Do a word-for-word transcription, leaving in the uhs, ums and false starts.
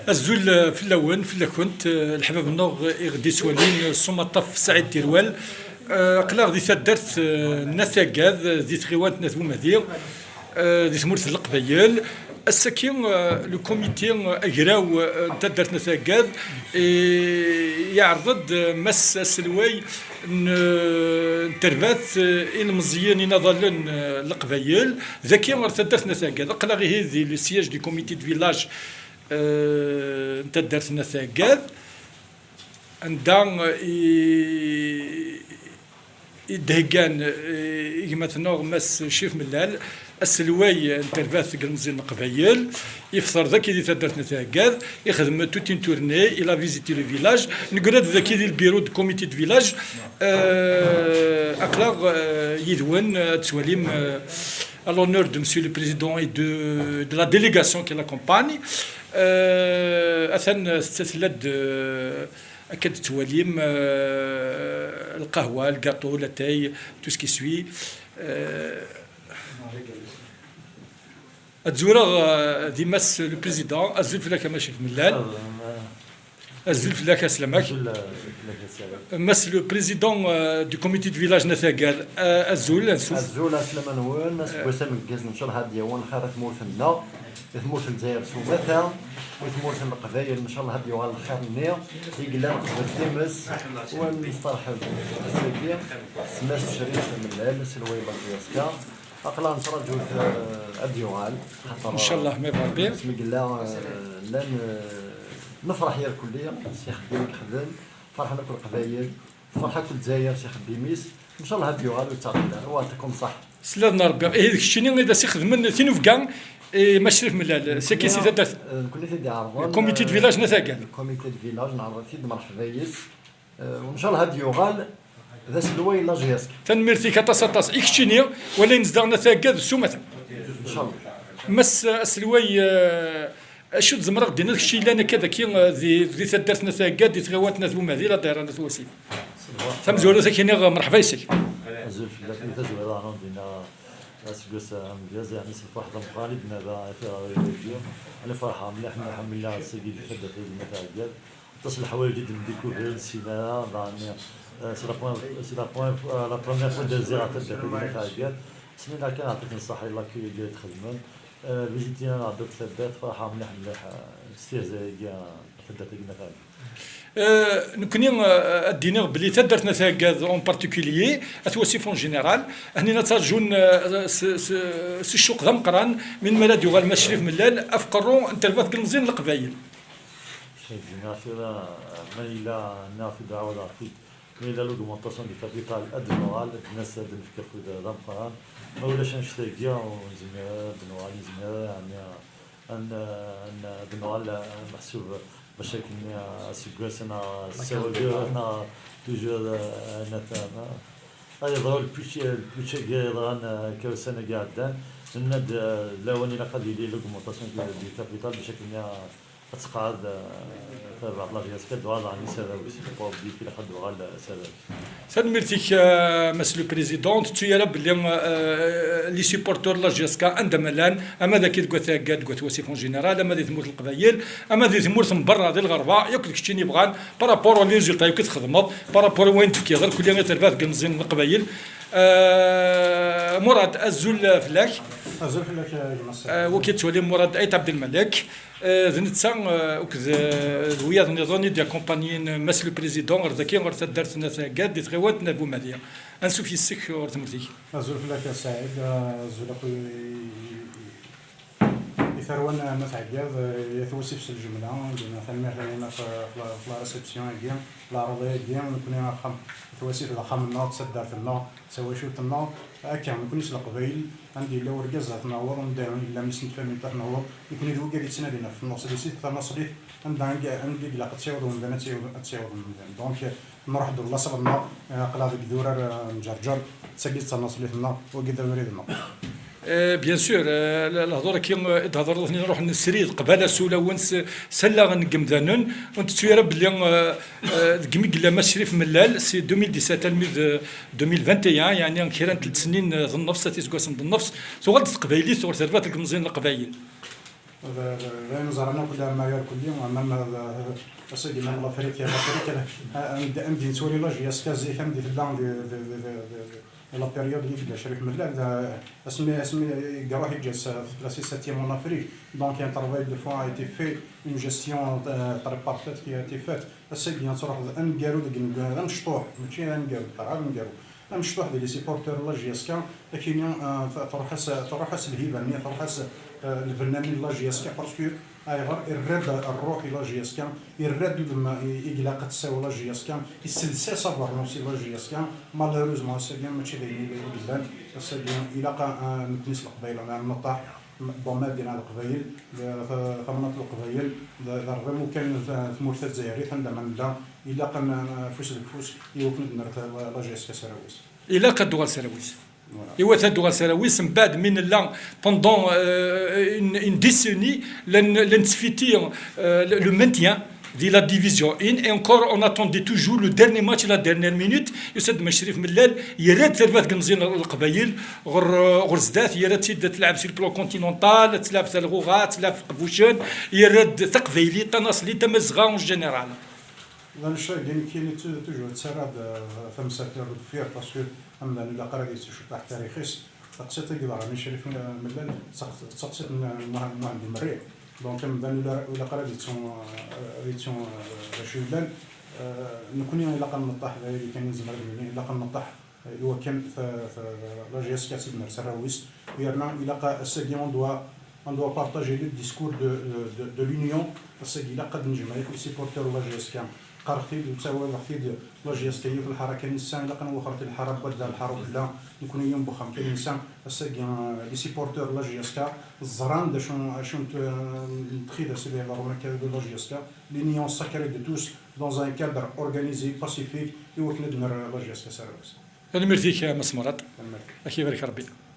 Azul, eh, fell-awen, fell-akent, eh, leḥbab-nneɣ i ɣ-d-ittwalin, eh, s umaṭṭaf Saɛid Tirwal. Eh, aql-aɣ di taddart, eh, n At Aggad, eh, di tɣiwant n At Bumadi, eh, di tmurt n Leqbayel. Ass-agi, eh, le comité, eh, agraw, eh, n taddart n At Aggad, eh, yeɛreḍ-d, eh, mass aselway n, eh, n terbat, eh, ilmeẓyen inaḍalen, eh, n Leqbayel, dagi ɣer taddart n At Aggad. Aql-aɣ ihi di le siège du comité de village, eh, n taddart n At Aggad, anda, eh, i, i d-heggan, eh, i gma-tneɣ Mass Crif Mellal, aselway n terbat deg ilmeẓyen n Leqbayel, yefter dagi di taddart n At Aggad, ixdem toute une tournée, il a visité le village, neggra-d dagi di le bureau du comité de village, eh, aql-aɣ, eh, yid-wen, eh, ad twalim, eh, à l'honneur de Monsieur le Président et de, de la délégation qui l'accompagne. Euh, atan tella-d, euh, akka d-tettwalim, euh, lqahwa, lgaṭu, latay, tout ce qui suit. Euh, ad zureɣ, euh, di Mass le Président, azul fell-ak a Mass Crif Mellal. Azul fell-ak, aslamak. Azul, eh, fell-ak, aslamak. Mass le président, euh, du comité de village n At Aggad, euh, azul, ansuf. Azul, aslama-nwen, aseggas ameggaz, ncallah ad d-yawi lxir i tmurt-nneɣ, i tmurt n Lezzayer s umata, i tmurt n Leqbayel, ncallah ad d-yuɣal lxir-nni i yellan qbel times, u ad nesteṛḥeb ass-agi s Mass Crif Mellal, aselway n la J S K. Aql-aɣ nettraǧu-t, eh, ad d-yuɣal. Xaṭer, ncallah, ma yebɣa Rebbi. Asmi yella, eh, llan, eh, nefreḥ irkelli s ixeddim i yexdem, ferḥen akk Leqbayel, tefreḥ akk Lezzayer s ixeddim-is. Ncallah ad d-yuɣal ur yettɛeṭṭil ara, u yeɛṭikum ṣṣeḥḥa. S laden n Rebbi. Ihi d keččini i d as-ixedmen tinubga i Mass Crif Mellal, saki si taddart. Eh, nekkni t-id-iɛerḍen, comité de village n At Aggad. Comité de village, neɛreḍ-it-id, merḥba yes. Eh, u ncallah ad d-yuɣal d aselway n la J S K. Tanemmirt-ik aṭas, aṭas. I keččini, wala nezdeɣ n At Aggad s umata. Ncallah. Mass, eh, aselway, eh, acu tzemreḍ ad d-tiniḍ kečč yellan akka daki, eh, di, di taddart n At Aggad, di tɣiwant n At Bumadi, la daïra n At Wasif? Tamezwarut ad k-iniɣ, eh, merḥba yes-k. Azul fell-ak, di tazwara, ɛawdina aseggas ameggaz, yeɛni s lferḥ d ameqqran i d-nerra i tiɣri-agi. Ani ferḥeɣ mliḥ, mliḥ, mliḥ, ass-agi di taddart n At Aggad. Aṭas n leḥwayeǧ i d-ndikuvrir, ur nessin ara, daɣen, eh, c'est la première, c'est la première fois, la première fois d-rziɣ ɣer taddart-agi n At Ɛeggad. Snin kan, ɛṭiɣ-ten ṣṣeḥḥa i l'accueil-agi i d-xedmen. Eh, visite-agi n Ɛebbad taddart, ferḥeɣ mliḥ, mliḥ, eh, s tihza-agi, eh, taddart-agi n At Ɛeggad. Eh, nekkni, eh, ad d-iniɣ belli taddart n At Ɛeggad en particulier, At Wasif en général, ahnina ttarǧun, eh, s, s, s ccuq d ameqqran, min mi ara d-yuɣal Mass Crif Mellal, ɣef qerru n terbaɛt n yilmeẓyen n Leqbayel. Dinna tura, ma yella, nniɣ-t-id, ɛawdeɣ-t-id, ma yella l'augmentation du capital, ad d-nuɣal, ad d-nas, ad d-nefk afud d ameqqran. Ma ulac annect-agi, ur nezmir ara ad d-nuɣal, nezmir ara, yeɛni, ad n-, ad n-, ad d-nuɣal, meḥsub, bac akken, aseggas, neɣ ssawal, neɣ toujours, ad naf, ad yeḍru le putsch, le putsch-agi yeḍran, akka ussan-agi iɛeddan, nenna-d, lawan ilaq ad yili l'augmentation du capital, bac akken, ad teqɛed, eh, tarbaɛt n la J S K, ad d-tuɣal daɣen s arraw-is, pour dire ilaq ad d-tuɣal s arraw-is. Tanemmirt-ik, eh, Mass le Président. Tettu ara belli, eh, les supporters n la J S K anda ma llan, ama d akka deg At Ɛeggad, deg At Wasif en général, ama di tmurt n Leqbayel, ama di tmurt n berra, di lɣerba, yakk d keččini bɣan, par rapport aux résultats yakk i txedmeḍ, par rapport i wayen tefkiḍ, irkelli i terbaɛt n yilmeẓyen n Leqbayel. Eh, Murad, azul fell-ak. Azul fell-ak, a gma Saɛid. Eh, wagi tettwalim Murad Ayt Ɛebdelmalek. Eh, d netta, eh, akked, eh, d wiyaḍ nniḍen i d-yakumpanyin Mass le Président ɣer daki, ɣer taddart n At Ɛeggad, di tɣiwant n At Bumadi. Ansuf yes-k ɣer tmurt-ik. Azul fell-ak a Saɛid, eh, azul akk i, i, i, i tarwa n, n At Ɛeggad, eh, i At Wasif s lǧemla, dina tanemmirt-nni ɣef, ɣef la, ɣef la réception-agi, leɛruḍ-agi, nekkni axxam, At Wasif d axxam-nneɣ, d taddart-nneɣ, d tawacult-nneɣ, akka, nekkni s Leqbayel, anda yella urgaz ad t-naweḍ, anda yella mmi-s n tfamilt ad t-naweḍ, nekkni d wigad yettnadin ɣef tnaṣlit, tanaṣlit, anda, anda i ilaq ad tt-yaweḍ umdan, ad tt-yaweḍ, ad tt-yaweḍ umdan. Donc, nruḥ-d ɣer laṣel-nneɣ, eh, aql-aɣ deg idurar, eh, n Ǧerǧer, d tagi d tanaṣlit-nneɣ, wagi d abrid-nneɣ. Eh, bien sûr, eh, le-, lehdur-agi, eh, i d-thedreḍ, nruḥ nesrid qbala s ulawen, s, s allaɣen n yemdanen, ur ntettu ara belli, eh, eh, deg mi yella Mass Crif Mellal, si deux mille dix-sept almi d, eh, deux mille vingt et un, yeɛni kra n telt snin, eh, d nnefs, at iseggasen d nnefs, tuɣal-d teqbaylit ɣer terbaɛt n yilmeẓyen n Leqbayel. D ayen ẓran akk d ammayer kulli, même d ass-agi, même l'Afrique, l'Afrique, anda nettwali la J S K zik, anda tella di la période i tella Crif Mellal, asmi, asmi i iruḥ iǧǧa la septième en Afrique. Donc un travail de fond a été fait, une gestion très parfaite qui a été faite. Ass-agi ad truḥ d aneggaru deg, d amecṭuḥ, mačči d aneggaru, d ṭṭrad aneggaru. Amecṭuḥ di les supporters n la J S K, akini, euh, truḥ-as, truḥ-as lhiba-nni, truḥ-as, euh, lbenna-nni n la J S K, parce que ayɣer irra-d rruḥ i la J S K, irra-d udem i, i ilaq ad tsawi la J S K, isels-as abernus i la J S K. Malheureusement, ass-agi mačči d ayen i yellan. Ass-agi ilaq, euh, nekkni s Leqbayel ad neṭṭaḥ. Bon, Madina Leqbayel, d, d, tamnaḍt Leqbayel, d, d rrbeḥ kan tmurt tazzayrit anda ma nella, ilaq ad n-, afus deg ufus i wakken ad nerr la, la J S K s arraw-is. Ilaq ad d-tuɣal s arraw-is. Voilà. Iwata ad d-tuɣal s arraw-is, mbaɛd mi nella pendant, euh, une, une décennie, la n-, la nettfiti, euh, le, le maintien di la division un, et encore on attendait toujours le dernier match, la dernière minute. Yusa-d Mac Crif Mellal, yerra-d tarbaɛt deg ilemẓiyen n Leqbayel, ɣer, ɣer zdat, yerra-tt-id ad telɛeb sur le plan continental, ad telɛeb talɣuɣa, ad telɛeb Iqbucen, yerra-d taqbaylit, tanaṣlit, tamazɣa en général. D annect-agi nekkini tu-, toujours ttarra-d, euh, tamsalt ar deffir, parce que amdan ilaq ara ad yettu ciṭṭaḥ tarix-is. Taqsiṭ i yeḍran i Crif Mellal, d taq-, d taqsiṭ n Muḥ-, Muḥend Imerri. Donc amdan ula-, ilaq ara ad yettu, euh, ad yettu, euh, d acu yellan. Euh, nekkni ilaq ad neṭṭaḥ, d ayagi kan i nezmer ad nini, ilaq ad neṭṭaḥ, euh, i wakken ta-, ta-, la J S K ad tt-id-nerr s arraw-is. Yerna ilaq ass-agi on doit, on doit partager le discours de, de, de, de l'union. Ass-agi ilaq ad nejmeɛ akk les supporters n la J S K. Qqareɣ-t-id, ttawiɣ-t-id, la J S K yiwet lḥara kan nessa, ilaq ad nwexxer lḥara n wadda, lḥara n wadda, nekkni yiwen n wexxam kan nessa. Ass-agi, euh, les supporters n la J S K ẓran d acu, acu n t-, n txidas i d-iḍerrun akka di la J S K, l'union sacrée de tous, dans un cadre organisé, pacifique, i wakken ad nerr la J S K s arraw-is. Tanemmirt-ik a Mass Murad. Tanemmirt. Ad k-ibarek Rebbi.